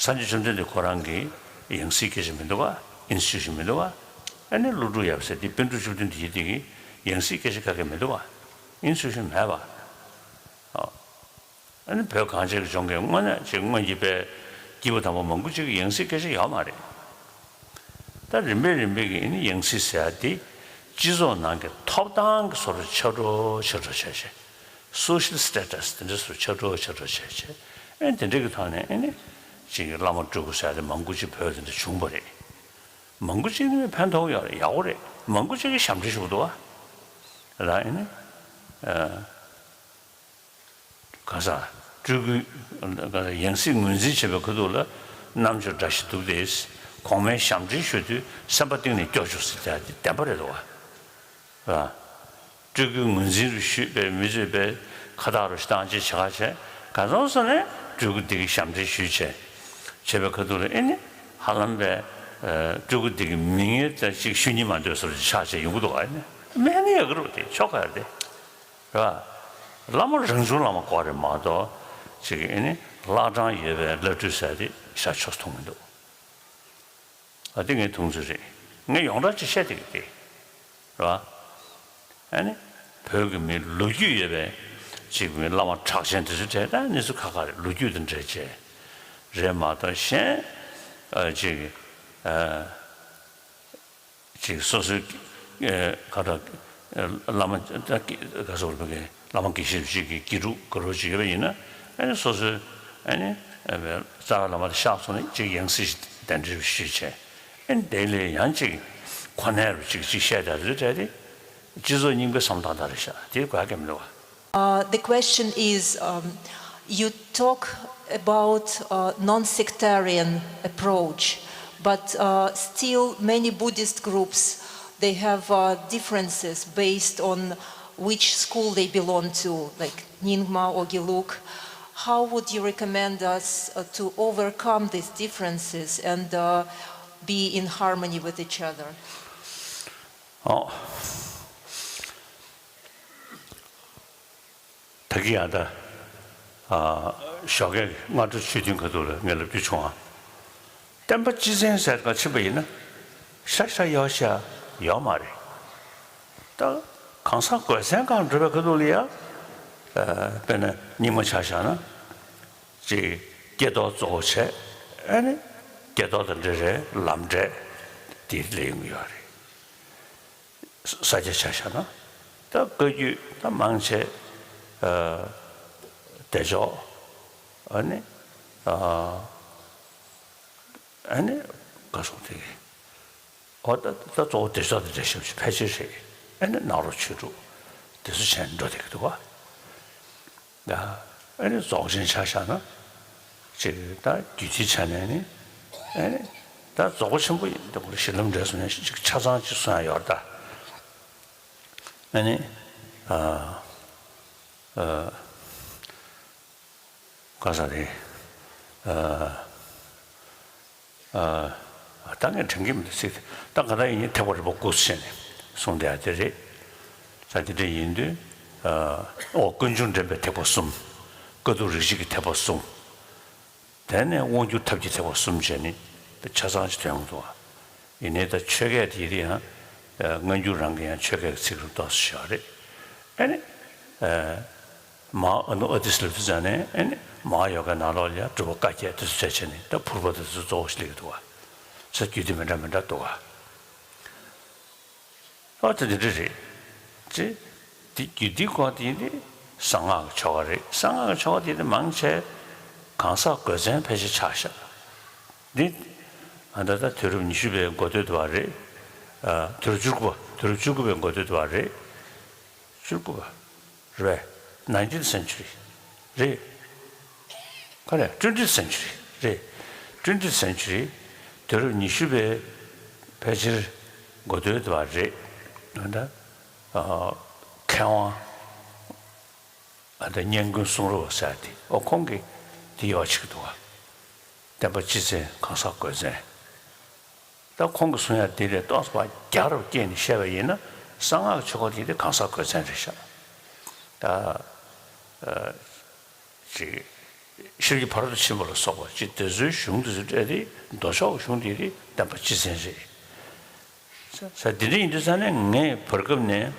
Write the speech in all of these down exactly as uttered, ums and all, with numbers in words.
སངས་རྒྱས་བཅོམ་ལྡན་འདས་ཁོ་རང་གི་ཡང་སྲིད་སྐད་ཆ་མི་འདུག་ག་ཨིན་སི་ཊི་ཊུ་ཤན་མི་འདུག་ག་ཨ་ནི་ཀླུ་སྒྲུབ་ཡབ་སྲས་འདི་པཎ་གྲུབ་བཅུ་བདུན་དེ་ཡི་དེ་གི་ཡང་སྲིད་སྐད་ཆ་ག་གེ་མི་འདུག་ག་ཨིན་སི་ཊུ་ཤན་མེད་པ། ཨ་ནི་བོད་གངས་ཅན་གྱི་ལྗོངས་ཀྱི་དངོས་གནས་ཅིག་སྔོན་གྱི་དཔེ་སྐྱེས་བུ་དམ་པ་མང་པོ་ཅིག་གི་ཡང་སྲིད་སྐད་ཆ་ཡོད་མ་རེད། ད་རིམ་པས་རིམ་པས་ཀྱི་ཨ་ནི་ཡང་སྲིད་ཟེར་ཡ་དེ་སྤྱི་ཚོགས་ནང་གི་ཐོབ་ཐང་གི་བཟོ་འདྲ་ཆགས་འགྲོ་ཆགས་འགྲོ་བྱས་བྱས། སོ་ཤལ་སི་ཊེ་ཊ་སི་དེ་འདྲ་བཟོ་ཆགས་འགྲོ་ཆགས་འགྲོ་བྱས་བྱས། ཨ་ནི་དེ་འདྲ་གི་ཐོག་ནས་ཨ་ནི་ཅིག་གི་བླ་མ་སྤྲུལ་སྐུ་ཟེར་ཡ་དེ་མང་པོ་ཅིག་བོད་དེ་འདྲ་བྱུང་བ་རེད། མང་པོ་ཅིག་ནི་ཕན་ཐོགས་ཡོད་རེད། ཡག་པོ་རེད། མང་པོ་ཅིག་གིས་ཞབས་འདྲེན་ཞུ་གི་འདུག་བ། ལ་ཨ་ནི། ཨ། ག་ས། སྤྲུལ་སྐུའི་ག་ས་ཡང་སྲིད་ངོས་འཛིན་བྱེད་པའི་ཁ་ཐུག་ལ་རྣམ་དཔྱོད་འདྲ་ཞིག་འདུག་སྟེ། གོང་མའི་ཞབས་འདྲེན་ཞུ་དུས་སེམས་པ་གཏིང་ནས་སྐྱོ་བཅུག་ཟེར་ཏེ་བདེན་པ་རེད་འདུག་བ། སྤྲུལ་སྐུའི་ངོས་འཛིན་རུ་ཞུས་པའི་མི་བཟོད་པའི་ཁ་བཏགས་རུ་བཏང་ཅེས་བྱ་བ་བྱས། ག་ཚོད་སོང་ནས་སྤྲུལ་སྐུ་འདི་གི་ཞབས་འདྲེན་ཞུས་བྱས། བྱས་པའི་ཁ་ཐུག་ལ་ཨེ་ནི་ཧ་ལམ་པའི་སྤྲུལ་སྐུ་འདི་གི་མིང་ཡང་ཅིག་ཞུ་སྙིང་མ་འདོད་བཟོ་འདྲ་ཆགས་བྱས་ཡོང་གི་འདུག་ག་ཨེ་ནི་མེད་ནི་ཡོད་གི་རེད་དེ་ཆོག་ག་རེད་དེ། རེད་བ། བླ་མ་རང་བྱུང་བླ་མ་དགོས་རེད་མ་གཏོགས། ཅིག་ཨེ་ནི་བླ་བྲང་ཡོད་པའི་བླ་སྤྲུལ་ཟེར་དེ་ཤ་ཆོས་མཐོང་མི་འདུག་ཨ་དེ་ངའི་མཐོང་ཚུལ་རེད། ངས་ཡོངས་གྲགས་ཅིག་བཤད་བསྡད་ཀྱི་རེད། རེད་བ། ཨ་ནི། བོད་ཀྱི་མི་ལོ་རྒྱུས་ཡོད་པའི་ཅིག་མི་བླ་མ་གྲགས་ཅན་དེ་ཚོའི་གྲས་ད་གནས་ཚུལ་ཁག་ཁག་རེད། ལོ་རྒྱུས་དང་འབྲེལ་བྱས་རེད་མ་གཏོགས་གཞན། ཨ་ཅིག་ཨ། ཅིག་སོ་སོའི་ཨ་ག་རེ། བླ་མ་ད་ག་སོགས་བླ་མ་དགེ་བཤེས་ཅིག་གི་དགེ་ཕྲུག་དགའ་རོགས་ཅིག་ཡོད་པ་ཡིན་ན། ཨ་ནི་སོ་སོའི་ཨ་ནི་རྩ་བའི་བླ་མ་དེ་གཤེགས་སོང་ནས་ཅིག་ཡང་སྲིད་གདན་འདྲེན་ཞུས་བྱས། ཨ་ནི་དེ་ལས་ཡང་ཅིག་ཁོ་ནའི་རུ་ཅིག་ཅིག་བཤད་བསྡད་དེ་འདྲ་དེ། སྤྱི་ཚོགས་རྙིང་པའི་བསམ་སྟངས་དག་རེད་ཤག་དེ་དགོས་ཀྱི་མི་འདུག་བ། Uh, the question is, um, you talk about uh, non-sectarian approach, but uh, still many Buddhist groups, they have uh, differences based on which school they belong to, like Nyingma or Gelug. How would you recommend us uh, to overcome these differences and uh, be in harmony with each other? ཨོ། ད་གི་ཡང་ད། ཨ། ཞོགས་ཀས་སྔ་དྲོ་ཆོས་ཐུན་ཁ་ཐུག་ལ་ངས་ལབ་རྒྱུ་བྱུང་ཨ། བསྟན་པ་སྤྱི་བཙན་ཟེར་ག་ཕྱིན་པ་ཡིན་ན། ཤ་ཤ་ཡོ་ཤ་ཡོད་མ་རེད། ད་གང་ཟག་གོས་ཚན་སྒང་འགྲོ་བའི་ཁ་ཐུག་ལ་ཡ། ཨ། དཔེར་ན་རྙིང་མ་ཆ་བཞག་ན། ཅིག་ཀྱེ་རྡོར་གཙོ་བོ་བྱས། ཨ་ནི་ཀྱེ་རྡོར་དང་འབྲེལ་བའི་ལམ་འབྲས་དེ་ལས་ཡོང་གི་ཡོད་རེད། ས་སྐྱ་ཆ་བཞག་ན། ད་བཀའ་བརྒྱུད་ད་མང་ཆེ། ཨ། བདེ་མཆོག་ཨ་ནི། ཨ། ཨ་ནི། ག་སོང་དེ། ཨོ་ད་ད་གཙོ་བོ་བདེ་མཆོག་དང་འབྲེལ་ཞབས་ཕལ་ཆེར་རེད། ཨ་ནི་ནཱ་རོ་ཆོས་དྲུག་དེ་ཚོ་བྱས་འགྲོ་བསྡད་ཀྱི་འདུག་བ། ད་ཨ་ནི་རྫོགས་ཆེན་ཆ་བཞག་ན། ཅིག་ད་རྒྱུད་སྡེའི་ཆ་ནས་ནི། ཨ་ནི་ད་རྫོགས་པ་ཆེན་པོ་ཡིན་ད་གོ་གཞི་ལམ་འབྲས་གསུངས་ནས་ཅིག་ཆ་ཚང་ཅིག་གསུང་ཡ་ཡོད་རེད་ད། ཨ་ནི། ཨ། ཨ། ག་ས་རེད། ཨ། ཨ། ད་ངས་དྲན་གྱི་མི་འདུག་ཚིག་དེ། ད་ག་ད་ཡིན་ནི་ཐེག་པ་རིམ་པ་དགུ་ཟེར་ནས་གསུངས་བསྡད་ཡ་དེ་རེད། ད་དེ་འདྲ་ཡིན་དུས། ཨ། ཨོ་ཀུན་འབྱུང་འདྲེན་པའི་ཐེག་པ་གསུམ། དཀའ་ཐུབ་རིགས་བཞི་གི་ཐེག་པ་གསུམ། དེ་ནས་དབང་སྒྱུར་ཐབས་ཀྱི་ཐེག་པ་གསུམ་བྱས་ནས་ཆ་ཚང་ཅིག་ཐོན་ཡོང་གི་འདུག་བ། ཡིན་ནའི་ད་ཆོས་སྐད་དེ་ཡིན་ཡང་། ཨ། སྔ་འགྱུར་རང་གི་ཡང་ཆོས་སྐད་ཀྱི་ཚིག་རིགས་ཏོག་ཙམ་ཞིག་ཡོད་རེད། ཨ་ནི། ཨ། མ་ཨ་ནུ་ཨ་ཏི་ལབ་དུས་ཙང་ནས་ཨ་ནི་མ་ཡོ་གའི་ནང་ལོགས་ལ་ཡང་སྒྲུབ་པ་བཀའ་བརྒྱད་དེ་ཚོ་བྱས་བྱས་ནས་ད་ཕུར་པ་དེ་ཚོ་གཙོ་བོ་ཞིག་སླེབས་ཀྱི་འདུག་བ། ས་རྒྱུད་སྡེ་མི་འདྲ་མི་འདྲ་འདུག་བ། ཨོ་ད་དེ་འདྲ་རེད། ཅེ། དེ་རྒྱུད་སྡེའི་སྐོར་དེ་ནི་གསང་སྔགས་ཀྱི་ཆོ་ག་རེད། གསང་སྔགས་ཀྱི་ཆོ་ག་དེ་ནི་མང་ཆེ་གང་ཟག་གོས་ཚན་ཕལ་ཆེར་ཆགས་ཤག་འདི། ཨ། ད་ལྟ་དུས་རབས་ཉི་ཤུ་པའི་འགོ་སྟོད་དུ་བ་རེད། ཨ། དུས་རབས་བཅུ་དགུ་པ། དུས་རབས་བཅུ་དགུ་པའི་འགོ་སྟོད་དུ་བ་རེད། བཅུ་དགུ་པ། རེད། nineteenth century རེད། ག་རེ། twentieth century རེད། twentieth century དུས་རབས་ཉི་ཤུ་པའི་ཕལ་ཆེར་འགོ་སྟོད་དུ་བ་རེད། ད་ལྟ། ཨ། མཁས་དབང་། ཨ། ད་སྙན་ཀུན་གསུང་རབ་ཟེར་དེ། ཨོ་ཁོང་གིས་དེ་ཡག་ཅིག་འདུག་བ། བསྟན་པ་སྤྱི་བཙན་གང་ཟག་གོས་བཙན། ད་ཁོང་གིས་གསུང་ཡ་དེ་ལས་ཏོག་ཙམ་རྒྱ་རུ་བསྐྱེད་ནས་བཤད་པ་ཡིན་ན། གསང་སྔགས་ཆོས་སྐོར་དེ་དེ་གང་ཟག་གོས་བཙན་རེད་ཤག་ད། ཨ། ཅིག་ཤེར་གྱི་ཕ་རོལ་ཏུ་ཕྱིན་པ་ལ་སོགས་པ་ཅིག་དེ་ཚོའི་གཞུང་དེ་ཚོ་སྤྲད་དེ་མདོ་ཕྱོགས་ཀྱི་གཞུང་དེ་རིགས་བསྟན་པ་སྤྱི་བཙན་རེད། ས་དེ་འདྲ་ཡིན་དུས་ཙང་ནས་ངས་བར་སྐབས་ནས་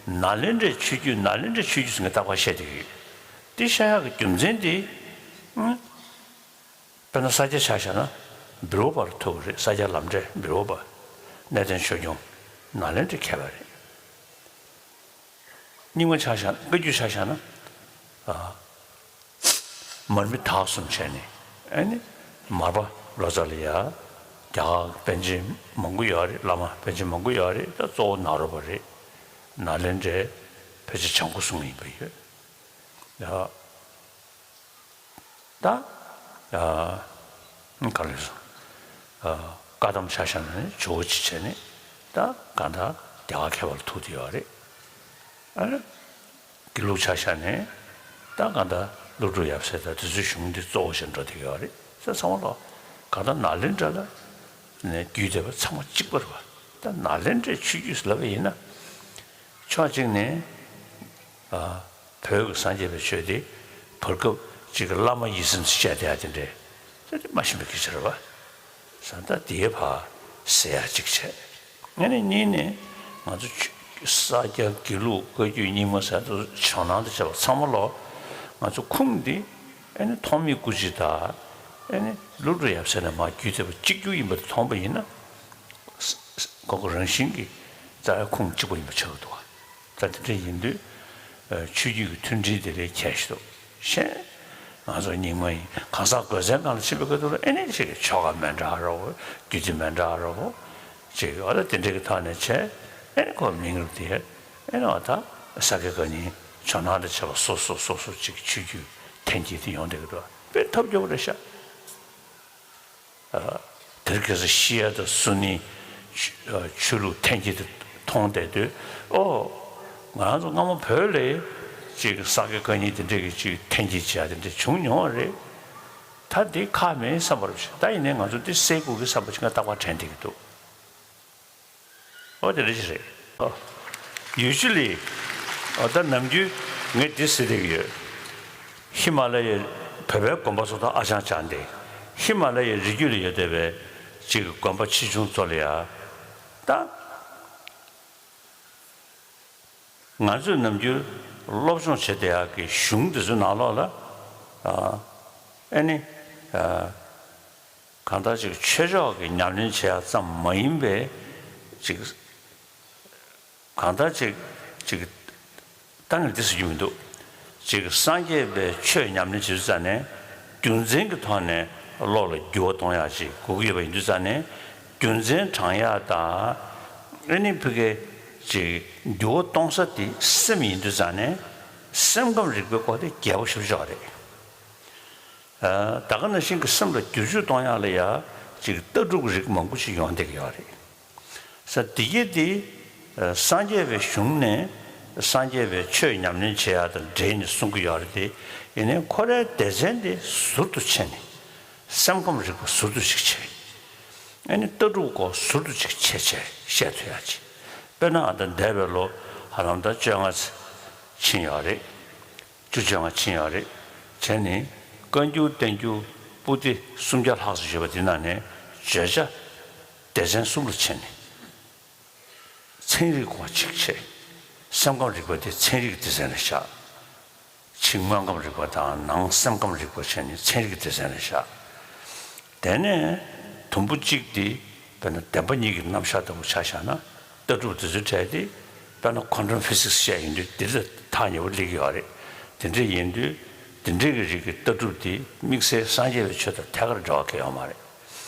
ནཱ་ལེནྡྲའི་ཆོས་བརྒྱུད་ནཱ་ལེནྡྲའི་ཆོས་བརྒྱུད་ཟེར་ངས་རྟག་པར་བཤད་བསྡད་ཀྱི་ཡོད། དེ་བཤད་ཡག་གི་རྒྱུ་མཚན་དེ། དཔེར་ན་ས་སྐྱ་ཆ་བཞག་ན་བིར་ཝ་པ་ལ་ཐུག་པ་རེད། ས་སྐྱ་ལམ་འབྲས་བིར་ཝ་པ། གནས་བརྟན་ཆོས་སྐྱོང་ནཱ་ལེནྡྲའི་མཁས་པ་རེད། རྙིང་མ་ཆ་བཞག་ན་བཀའ་བརྒྱུད་ཆ་བཞག་ན། ཨ། མར་མི་དྭགས་གསུམ་བྱས་ནས་ཨ་ནི་མར་པ་ལོ་ཙཱ་ལ་ཡ། རྒྱ་གར་པཎ་ཆེན་མང་པོ་ཡོད་རེད། བླ་མ་པཎ་ཆེན་མང་པོ་ཡོད་རེད། ད་གཙོ་བོ་ནཱ་རོ་པ་རེད། ནཱ་ལེནྡྲའི་ཕལ་ཆེར་བྱང་ཁོག་ཟུང་ཡིན་པ་ཡོད། ཡ། ད། ཨ། ག་རེ་ཟེར། ཨ། བཀའ་གདམས་ཆ་བཞག་ན་ནི་ཇོ་བོ་རྗེ་བྱས་ནས་ད་གང་ལྟར་རྒྱ་གར་མཁས་པ་ལ་ཐུག་བསྡད་ཡོད་རེད། ཨ་ནི། དགེ་ལུགས་ཆ་བཞག་ནས་ད་གང་ལྟར་ཀླུ་སྒྲུབ་ཡབ་སྲས་དང་དེ་ཚོའི་གཞུང་འདི་གཙོ་བོ་བྱས་འགྲོ་བསྡད་ཡོད་རེད། ས་ཚང་མ་ལོ་གང་ལྟར་ནཱ་ལེནྡྲ་ལ་ནས་བརྒྱུད་བསྡད་པ་ཚང་མ་གཅིག་པ་རེད་པ། ད་ནཱ་ལེནྡྲའི་ཆོས་བརྒྱུད་ལབ་པ་ཡིན་ན། ཕྱོགས་གཅིག་ནས། ཨ། བོད་ཀྱི་སངས་རྒྱས་པའི་ཆོས་དེ་བར་སྐབས་གཅིག་གི་བླ་མ་ཡིད་བཞིན་དུ་བཤད་བསྡད་ཡ་དེ་འདྲས་ས་དེ་མ་ཤེས་པའི་སྐད་ཆ་རེད་པ། ས་ད་དེའི་ཕར་ཟེར་ཡ་གཅིག་བྱས། ཨ་ནི་གཉིས་ནས་ང་ཚོ་ཆོས་ས་སྐྱ་དགེ་ལུགས་བཀའ་བརྒྱུད་རྙིང་མ་ཟེར་དུ་ཇོ་ནང་དུ་བྱས་པ་ཚང་མ་ལོ་ང་ཚོ་ཁུངས་འདི་ཨ་ནི་ཐོགས་མེད་སྐུ་མཆེད་དང་ཨ་ནི་ཀླུ་སྒྲུབ་ཡབ་སྲས་ནས་མར་བརྒྱུད་བསྡད་པ་གཅིག་གྱུར་ཡིན་པ་དེ་མཐོང་པ་ཡིན་ན། ཁོ་ཁོ་རང་བཞིན་གྱིས་རྩ་བའི་ཁུངས་གཅིག་པ་ཡིན་པ་ཆགས་ཀྱི་འདུག་པ། ད་དེ་འདྲ་ཡིན་དུས་ཆོས་བརྒྱུད་ཀྱི་མཐུན་སྒྲིལ་དེ་ལས་གལ་ཆེ་འདུག་ཤེས། ང་ཚོ་རྙིང་མ་ཡིན། གང་ཟག་གོས་ཚན་སྒང་ལ་ཕྱིན་པའི་སྐབས་དུ་ལ་ཨེ་ནས་ཅིག་ཆོ་ག་མི་འདྲ་རོ། རྒྱུད་སྡེ་མི་འདྲ་རོ། ཅིག་འོ་ད་དེ་འདྲ་གི་ཐོག་ནས་བྱས་ཨེ་ནས་ཁོ་མིང་རུབ་དེ་ཨེ་ནས་འོ་ད་ས་དགེ་བཀའ་རྙིང་ཇོ་ནང་དུ་བྱས་པ་སོ་སོ་སོ་སོ་ཅིག་ཆོས་བརྒྱུད་འཐེན་འཁྱེར་དེ་ཡོང་བསྡད་ཀྱི་འདུག་དཔེ་ཐབས་སྐྱོ་པོ་རེད་ཤག་དེར་ཁ་སང་ཤི་ཡ་དང་སུ་ནི་ཆོས་ལུགས་འཐེན་འཁྱེར་དེ་མཐོང་བསྡད་དུས་ཨོ། ང་ཚོ་སྔ་མོ་བོད་ལ་ཅིག་ས་དགེ་བཀའ་རྙིང་དེ་འདྲས་ཀྱི་ཅིག་འཐེན་འཁྱེར་བྱས་དེ་འདྲས་བྱུང་མྱོང་བ་རེད། ད་འདི་ཁག་མེད་བསམ་པ་རེད། ད་ཡིན་ནའི་ང་ཚོ་འདི་སེལ་དགོས་ཀྱི་བསམ་པ་ཅིག་ང་རྟག་པར་དྲན་བསྡད་ཀྱི་འདུག་ཨོ་དེ་འདྲ་ཞིག་རེད། ཨོ། ཡུལ་ཤུལ་ལི། ཨོ་ད་ནམ་རྒྱུན་ངས་འདི་ཟེར་བསྡད་ཀྱི་ཡོད། ཧི་མ་ལ་ཡའི་བོད་པའི་དགོན་པ་ཚོ་དང་ཨ་ཅང་ཅང་སྟེ། ཧི་མ་ལ་ཡའི་རི་རྒྱུད་ལ་ཡོད་བསྡད་པའི་ཅིག་དགོན་པ་ཆེ་ཆུང་ཚོ་ལ་ཡ། ད། ང་ཚོས་ནམ་རྒྱུན་སློབ་སྦྱོང་བྱེད་བསྡད་ཡག་གི་གཞུང་འདི་ཚོའི་ནང་ལོགས་ལ། ཨ། ཨེ་ནི། ཨ། གང་ལྟར་ཅིག་ཆོས་ཕྱོགས་ཀྱི་ཉམས་ལེན་བྱེད་ཡག་ཙམ་མ་ཡིན་པའི་ཅིག་གང་ལྟར་ཅིག་ཅིག་ད་ངས་འདི་ཟེར་རྒྱུ་མི་འདུག་ཅིག་སངས་རྒྱས་པའི་ཆོས་ཉམས་ལེན་བྱེད་དུས་ཙ་ནས་རྒྱུ་མཚན་གྱི་ཐོག་ནས་བློ་ལ་འགྱུར་བ་གཏོང་ཡག་ཅིག་དགོས་ཀྱི་ཡོད་པ་ཡིན་དུས་ཙ་ནས་རྒྱུ་མཚན་དྲང་ཡག་དང་ཨ་ནི་ཕ་གི་ཅིག་འགྱུར་བ་གཏོང་ས་དེ་སེམས་ཡིན་དུས་ཙ་ནས་སེམས་ཁམས་རིག་པའི་སྐོར་དེ་རྒྱས་པོ་ཞེ་པོ་ཅིག་རེད། ད་ག་ནང་བཞིན་གྱི་སེམས་ལ་བསྒྱུར་བཅོས་གཏོང་ཡག་ལ་ཡ་ཅིག་ལྟ་གྲུབ་ཀྱི་རིགས་མང་པོ་ཅིག་ཡོང་བསྡད་ཀྱི་ཡོད་རེད། ས་དེ་གྱད་དེ་སངས་རྒྱས་པའི་གཞུང་ནས་སངས་རྒྱས་པའི་ཆོས་ཉམས་ལེན་བྱེད་ཡག་དང་འབྲེལ་ནས་གསུང་གི་ཡོད་རེད་དེ། ཡིན་ནའི་ཁོ་རའི་སྡེ་ཚན་དེ་ཟུར་དུ་ཕྱེ་ནས་སེམས་ཁམས་རིག་པ་ཟུར་དུ་ཅིག་ཕྱེ། ཨ་ནི་ལྟ་གྲུབ་སྐོར་ཟུར་དུ་ཅིག་ཕྱེ་བྱས་བཤད་ཐུབ་ཡག་ཅིག་དཔེར་ན་ཨ་ད་འདས་པའི་ལོ་ཧ་ལམ་ད་བཅོ་ལྔ་ཕྱིན་ཡོད་རེད། བཅུ་བཅོ་ལྔ་ཕྱིན་ཡོད་རེད། བྱས་ནས་བཀའ་འགྱུར་བསྟན་འགྱུར་པོ་ཏི་སུམ་བརྒྱ་ལྷག་ཙམ་ཡོད་པ་དེ་ནང་ནས་བརྗོད་བྱ་སྡེ་ཚན་གསུམ་ལ་ཕྱེ་ནས་ཚན་རིག་སྐོར་གཅིག་བྱས། སེམས་ཁམས་རིག་པ་དེ་ཚན་རིག་གི་སྡེ་ཚན་ལ་བཞག་ཕྱི་དངོས་ཁམས་རིག་པ་དང་ནང་སེམས་ཁམས་རིག་པ་བྱས་ནས་ཚན་རིག་གི་སྡེ་ཚན་ལ་བཞག་དེ་ནས་དུམ་བུ་གཅིག་དེ་དཔེར་ན་བདེན་པ་གཉིས་ཀྱི་རྣམ་གཞག་ལྟ་བུ་ཆ་བཞག་ན་ལྟ་གྲུབ་དེ་ཚོའི་གྲས་དེ་དཔེར་ན་quantum physics་བཤད་ཡིན་དུས་དེ་ལ་ཐག་ཉེ་བོ་སླེབས་ཀྱི་ཡོད་རེད། དེ་འདྲ་ཡིན་དུས་དེ་འདྲའི་གི་རིགས་ཀྱི་ལྟ་གྲུབ་དེ་དམིགས་བསལ་སངས་རྒྱས་པའི་ཆོས་དང་ཐད་ཀར་འབྲེལ་བ་གང་ཡང་ཡོད་མ་རེད།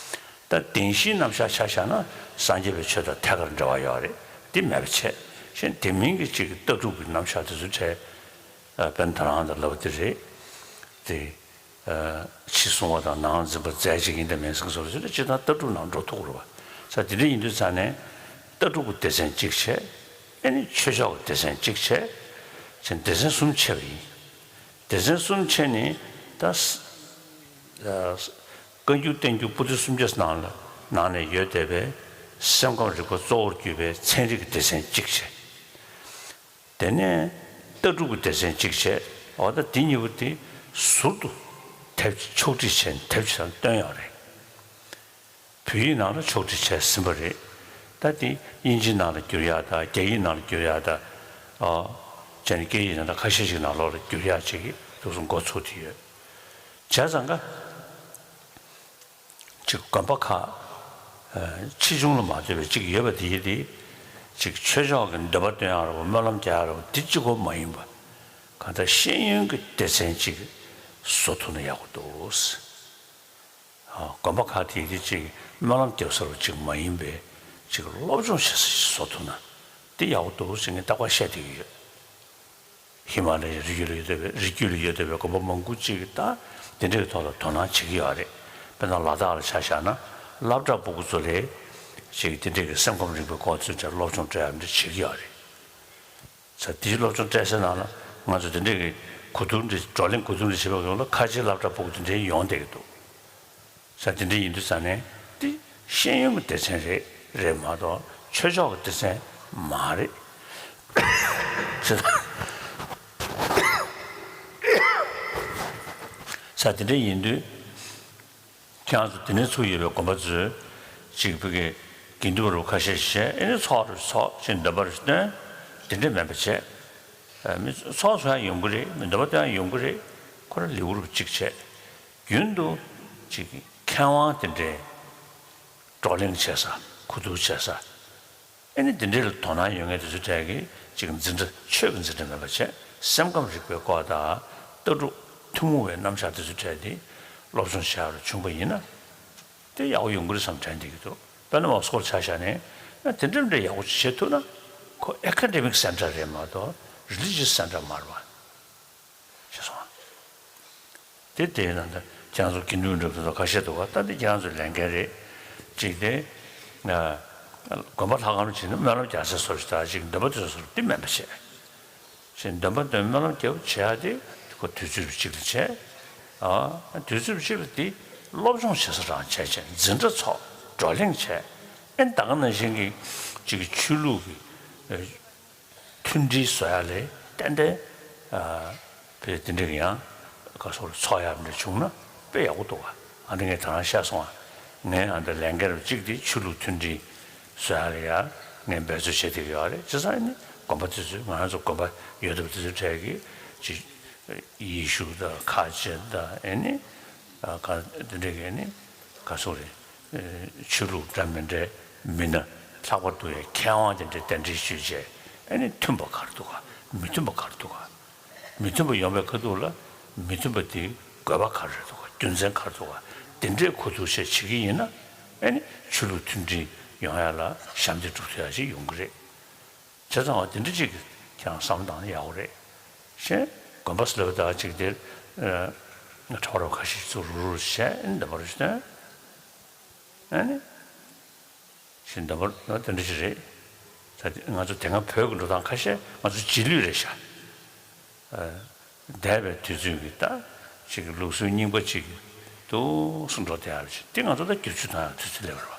ད་བདེན་བཞིའི་རྣམ་གཞག་ཆ་བཞག་ན་སངས་རྒྱས་པའི་ཆོས་དང་ཐད་ཀར་འབྲེལ་བ་ཡོད་རེད། དེ་མེད་པ་བྱས། གཞན་དེ་མིན་གྱི་གཅིག་གི་ལྟ་གྲུབ་ཀྱི་རྣམ་གཞག་དེ་ཚོའི་གྲས། ཨ། དཔེར་ན་ད་རང་དང་ལབ་པ་དེ་རེད། དེ། ཨ། ཕྱི་གསུང་བ་དང་ནང་འཛིན་པ་རྫས་གཅིག་ཡིན་དང་མིན་ཟེར་མཁན་ཚོ་ལ་ཅི་ལྟར་ལྟ་གྲུབ་ནང་འགྲོ་ཐུབ་ཀྱི་རེད་པ། ས་དེ་འདྲ་ཡིན་དུས་ཙང་ནས་ལྟ་གྲུབ་ཀྱི་སྡེ་ཚན་གཅིག་བྱས། ཨ་ནི་ཆོས་ཕྱོགས་ཀྱི་སྡེ་ཚན་གཅིག་བྱས། བྱས་སྡེ་ཚན་གསུམ་ཕྱེ་བ་ཡིན། སྡེ་ཚན་གསུམ་ཕྱེ་ནས་ད། ཨ། བཀའ་འགྱུར་བསྟན་འགྱུར་པོ་ཏི་སུམ་བརྒྱ་ནང་ལ་ནང་ནས་ཡོད་བསྡད་པའི་སེམས་ཁམས་རིག་པ་གཙོ་བོར་གྱུར་པའི་ཚན་རིག་གི་སྡེ་ཚན་གཅིག་བྱས། དེ་ནས་ལྟ་གྲུབ་ཀྱི་སྡེ་ཚན་གཅིག་བྱས། འོ་ད་དེ་གཉིས་པོ་དེ་ཟུར་དུ་ དེབ་ཕྱོགས་སྒྲིག་བྱས་ནས་དེབ་ཅིག་བཏོན་ཡོད་རེད། བོད་ཡིག་ནང་ལ་ཕྱོགས་སྒྲིག་བྱས་ཟིན་པ་རེད། ད་དེ་དབྱིན་ཇིའི་ནང་ལ་བསྒྱུར་ཡག་དང་རྒྱ་ཡིག་ནང་ལ་བསྒྱུར་ཡག་དང་། ཨ། བྱས་ནས་སྐད་ཡིག་ནང་ལ་ཁ་ཤས་ཤིག་ནང་ལོགས་ལ་བསྒྱུར་ཡག་ཅིག་འདུག་སེ་འགོ་ཚུགས་བསྡད་ཡོད། བྱས་ཙང་ཀ་ཅིག་དགོན་པ་ཁག་ཨ་ཆེ་ཆུང་ལ་མ་ལྟོས་པའི་ཅིག་ཡོད་པ་དེ་ཡིན་ཏེ། ཅིག་ཆོས་ཕྱོགས་ཀྱི་འདོན་པ་འདོན་ཡག་རེད་པ། སྨོན་ལམ་རྒྱག་ཡག་རེད་པ། དེ་གཅིག་པོ་མ་ཡིན་པ། གང་ལྟར་ཤེས་ཡོན་གྱི་སྡེ་ཚན་ཅིག་བཟོ་ཐུབ་ན་ཡག་པོ་འདུག། ཨ། དགོན་པ་ཁག་དེ་དེ་ཅིག་སྨོན་ལམ་རྒྱབ་ས་རུ་ཅིག་མ་ཡིན་པའི་ཅིག་སློབ་སྦྱོང་བྱེད་ས་ཞིག་བཟོ་ཐུབ་ན་དེ་ཡག་པོ་འདུག་ཟེར་ངས་རྟག་པར་བཤད་བསྡད་ཀྱི་ཡོད། ཧི་མ་ལ་ཡའི་རི་རྒྱུད་ལ་ཡོད་བསྡད་པའི་རི་རྒྱུད་ལ་ཡོད་བསྡད་པའི་དགོན་པ་མང་པོ་ཅིག་གིས་ད་དེ་འདྲའི་ཐོག་ལ་དོ་སྣང་བྱེད་ཀྱི་ཡོད་རེད། དཔེར་ན་ལ་དྭགས་ལ་ཆ་བཞག་ན་སློབ་གྲྭ་སྤུ་གུ་ཚོ་ལ་ཅིག་དེ་འདྲའི་གི་སེམས་ཁམས་རིག་པའི་སྐོར་ཚོ་ཅིག་སློབ་སྦྱོང་སྤྲད་ཡག་འདྲ་བྱེད་ཀྱི་ཡོད་རེད། ས་དེའི་སློབ་སྦྱོང་སྤྲད་སའི་ནང་ལ་ང་ཚོ་དེ་འདྲའི་གི་གོ་བསྡུར་འདི་བགྲོ་གླེང་གོ་བསྡུར་འདི་བྱེད་པའི་སྐབས་ལ་ཁ་ཆེའི་སློབ་གྲྭ་སྤུ་གུ་དེ་འདྲའི་ཡོང་བསྡད་ཀྱི་འདུག། ས་དེ་འདྲའི་ཡིན་དུས་ཙང་ནས་འདི་ཤེས་ཡོན་གྱི་སྡེ་ཚན་རེད་རེད་མ་གཏོགས་ཆོས་ཕྱོགས་ཀྱི་སྡེ་ཚན་མ་རེད། ས་དེ་འདྲའི་ཡིན་དུས། ཁྱེད་རང་ཚོ་དེ་ནས་ཚུགས་ཡོད་པའི་དགོན་པ་ཚོས་ཅིག་བོད་ཀྱི་དགེ་འདུན་པ་རུ་ཁ་ཤས་ཤིག་བྱས། ཨེ་ནས་ཚོགས་རུ་ཚོགས་ཅིག་འདོན་པ་རུ་བཏོན། དེ་འདྲས་མེད་པ་བྱས། ཨ། མི་ཚོགས་ཚོགས་ཡང་ཡོང་གི་རེད། མི་འདོན་པ་བཏོན་ཡང་ཡོང་གི་རེད། ཁོ་རང་ལེའུ་རུ་གཅིག་བྱས། རྒྱུན་དུ་ཅིག་མཁས་དབང་དེ་འདྲས་བགྲོ་གླེང་བྱེད་ས། གོ་བསྡུར་བྱེད་ས། ཨེ་ནི་འདི་འདྲའི་ལ་དོ་སྣང་ཡོད་མཁན་དེ་ཚོའི་གྲས་ཀྱིས་ཅིག་འཛིན་གྲྭ་ཆོས་ཀྱི་འཛིན་གྲྭ་མེད་པ་བྱས། སེམས་ཁམས་རིག་པའི་སྐོར་དང་ལྟ་གྲུབ་ཐུན་མོང་བའི་རྣམ་གཞག་དེ་ཚོའི་གྲས་དེ་སློབ་སྦྱོང་བྱེད་ཡག་ལ་བྱུང་པ་ཡིན་ན་དེ་ཡག་པོ་ཡོང་གི་རེད་བསམ་དྲན་བསྡད་ཀྱི་འདུག། དཔེར་ན་མོ་སི་ཀོ་ལ་ཆ་བཞག་ནས་ཡང་དེ་འདྲ་འདྲ་ཡག་པོ་ཅིག་བྱེད་ཐུབ་ན་ཁོ་ཨེ་ཀ་ཌེ་མིག་སེན་ཊར་རེད་མ་གཏོགས་རི་ལི་ཇི་ཡས་སེན་ཊར་མ་རེད་པ། ཞེས་གསུངས། དེ་དེའི་ནང་དུ་ཁྱེད་རང་ཚོ་དགེ་འདུན་འདྲ་པོ་ཁ་ཤས་འདུག་ག། ད་འདི་ཁྱེད་རང་ཚོའི་ལས་འགན་རེད། གཅིག་དེ། ཨ། དགོན་པ་ལྷ་ཁང་ཕྱིན་ན་སྨོན་ལམ་རྒྱག་ས་བཟོ་ཞིག་དང་གཅིག་འདོན་པ་དེ་ཚོ་བཟོ་དེ་མེད་པ་བྱས། ཞེས་འདོན་པ་འདོན་སྨོན་ལམ་རྒྱབ་བྱེད་ཡག་དེ་ཁོ་དུས་ཚོད་གཅིག་ལ་བྱས། ཨ། དུས་ཚོད་གཅིག་ལ་དེ་སློབ་སྦྱོང་བྱེད་ས་རང་བྱས་བྱས། འཛིན་གྲྭ་ཚོགས། བགྲོ་གླེང་བྱས། ཨེ་ད་ག་ནང་བཞིན་གྱི་གཅིག་གི་ཆོས་ལུགས་ཀྱི། ཨ། མཐུན་སྒྲིལ་བཟོ་ཡག་ལས་ཏན་ཏན། ཨ། བོད་དེ་འདྲ་གི་ཡང་ག་སོགས་ལ་ཚོགས་ཡག་འདྲ་བྱུང་ན་དཔེ་ཡག་པོ་འདུག་ག། ཨ་ནི་ངས་ད་རང་བཤད་སོང་ང་། ངས་ཨ་འདྲ་ལས་འགན་རུ་གཅིག་དེ་ཆོས་ལུགས་མཐུན་སྒྲིལ་བཟོ་ཡག་ལ་ཡ་ངས་འབད་རྩོལ་བྱེད་བསྡད་ཀྱི་ཡོད་རེད། བྱས་ཙང་ཨ་ནི་དགོན་པ་དེ་ཚོས་ང་རང་ཚོ་དགོན་པ་ཡོད་དུས་དེ་ཚོའི་གྲས་ཀྱི་ཅིག་ཡེ་ཤུ་དང་ཁ་ཆེ་དང་ཨ་ནི་ཨ་ག་དེ་འདྲ་གི་ཨ་ནི་ག་སོགས་རེད། ཆོས་ལུགས་འདྲ་མི་འདྲའི་མི་སྣ་ལྷག་པར་དུ་ཡང་མཁས་དབང་དེ་འདྲའི་གདན་འདྲེན་ཞུས་བྱས། ཨ་ནི་མཐུན་པ་ག་རེ་འདུག་ག། མི་མཐུན་པ་ག་རེ་འདུག་ག། མི་མཐུན་པ་ཡོང་བའི་ཁ་ཐུག་ལ་མི་མཐུན་པ་དེའི་དགོས་པ་ག་རེ་རེད་འདུག་ག། རྒྱུ་མཚན་ག་རེ་འདུག་ག། དེ་འདྲའི་གོ་བསྡུར་བྱས་བྱེད་ཀྱི་ཡིན་ན། ཨ་ནི་ཆོས་ལུགས་མཐུན་སྒྲིལ་ཡོང་ཡག་ལ་ཞབས་འདེགས་སྒྲུབ་ཐུབ་ཡག་ཅིག་ཡོང་གི་རེད། བྱས་ཙང་བ་དེ་འདྲ་ཅིག་གི་ཁྱེད་རང་བསམ་བློ་བཏང་ན་ཡག་པོ་རེད། ཞེས་དགོན་པ་སུ་ལབ་ད་ཅིག་དེ་ཁྲ་བོ་ར་ཁ་ཤས་ཚུར་རུ་རུ་བྱས་ཨ་ནི་འདི་མ་རུ་བྱས། ཨ་ནི། ཞེས་འདི་མ་རུ་དེ་འདྲ་ཅིག་རེད། ད་ང་ཚོ་དེ་སྔ་བོད་ཀྱི་འགྲོ་སྟངས་ཁ་ཤས་ང་ཚོ་རྗེས་ལུས་རེད་ཤག། འདས་པའི་དུས་ཚོད་ཀྱི་ད་ཅིག་ལུགས་སྲོལ་རྙིང་པ་ཅིག་འདུག་སེ་འགྲོ་བསྡད་ཡག་ཅིག་དེ་ང་ཚོ་ད་བསྒྱུར་བཅོས་གཏོང་ཡག་དུས་ཚོད་སླེབས་པ་རེད་བ།